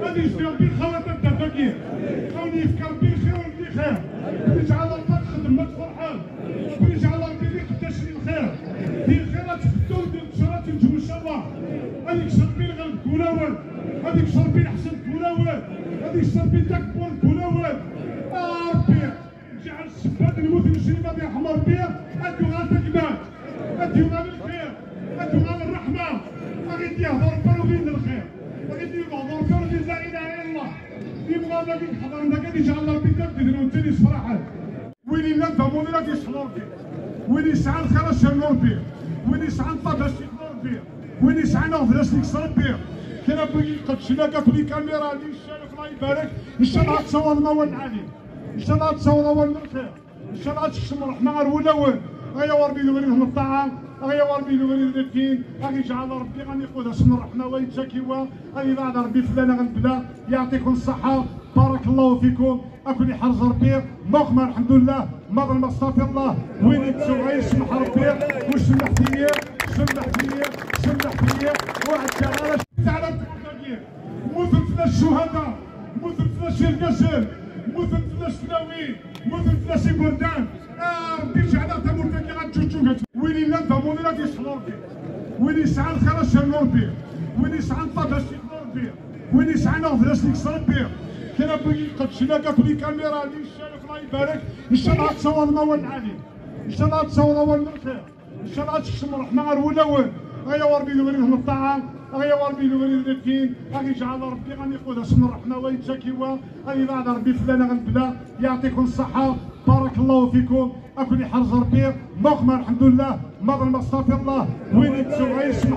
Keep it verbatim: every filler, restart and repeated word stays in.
Ad yezdi Ṛebbi lxir a taddart-agi. Ad wen-yefk Ṛebbi lxir ur yelli xir. Win yeǧɛel Ṛebbi ad txeddmem ad tferḥem. Win yeǧɛel Ṛebbi d iqeddacen n lxir. Di lxir ad tbeddu, di ccṛeɛ ad tenǧu, ncallah. Ad yekkes Ṛebbi lɣil deg wulawen. Ad yekkes Ṛebbi leḥsad deg wulawen. Ad yekkes Ṛebbi takburt deg wulawen. A Ṛebbi, jeɛɛel ssebba n lmut n Criba ad yerḥem Ṛebbi, ad yuɣal tagmat, ad yuɣal lxir, ad yuɣal ṛṛeḥma, ad ɣ-id-yehḍer Ṛebbi ur d-yenna lxir, ad ɣ-id-yehḍer Ṛebbi ur d-yenna la ilaha illallah. Imɣan-agi iḥeḍren dagi ad yeǧɛel Ṛebbi tabbit-nwen d tin yessefraḥen. Win yellan d amuḍin ad yesḥel Ṛebbi, win yesɛan lxir ad s-yernu Ṛebbi, win yesɛan ṭṭabas ad s-yexḍu Ṛebbi, win yesɛan aɣbel ad s-yekkes Ṛebbi. Kra n win iqeddcen akka akk les caméras, les chaînes, Allah ibarek, ncallah ad tessawḍem awal lɛali. Ncallah ad tessawḍem awal n lxir. Ncallah ad tekksem ṛṛeḥma ɣer wulawen. Ad yaw Ṛebbi d ubrid n ṭṭaɛa, ad yaw Ṛebbi d ubrid n ddin, ad yeǧɛel Ṛebbi ad niqud ass n ṛṛeḥma wa yettaki wa, ad ibeɛɛed Ṛebbi fell-aneɣ lebla. Yeɛṭikum ṣṣeḥḥa, barakallahu fikum, ad ken-iḥrez Ṛebbi. Muqma lḥemdullah, maḍel ma astaɣfirullah, win yettu ad yesmeḥ Ṛebbi, u semmeḥt-iyi, semmeḥt-iyi, semmeḥt-iyi, ur ɛeddaɣ ara. Teɛna tmurt-agi, mmuten fell-as ccuhada, mmuten fell-as irgazen, mmuten fell-as tlawin, mmuten fell-as igerdan. A Ṛebbi, jeɛɛel tamurt-agi ad ǧǧuǧǧuget. Win yellan d amuḍin ad yesḥel Ṛebbi, win yesɛan lxir ad s-yernu Ṛebbi, win yesɛan ṭṭabas ad s-yexḍu Ṛebbi, win yesɛan aɣbel ad s-yekkes Ṛebbi. Kra n win iqeddcen akka akk les caméras, les chaînes, Allah ibarek, ncallah ad tessawḍem awal lɛali. Ncallah ad tessawḍem awal n lxir. Ncallah ad tekksem ṛṛeḥma ɣer wulawen. Ad yaw Ṛebbi d ubrid n ṭṭaɛa, ad yaw Ṛebbi d ubrid n ddin, ad yeǧɛel Ṛebbi ad niqud ass n ṛṛeḥma wa yettaki wa, ad ibeɛɛed Ṛebbi fell-aneɣ lebla. Yeɛṭikum ṣṣeḥḥa, barakallahu fikum, ad ken-iḥrez Ṛebbi. Muqma lḥemdullah, maḍel ma astaɣfirullah, win yettu ad yesmeḥ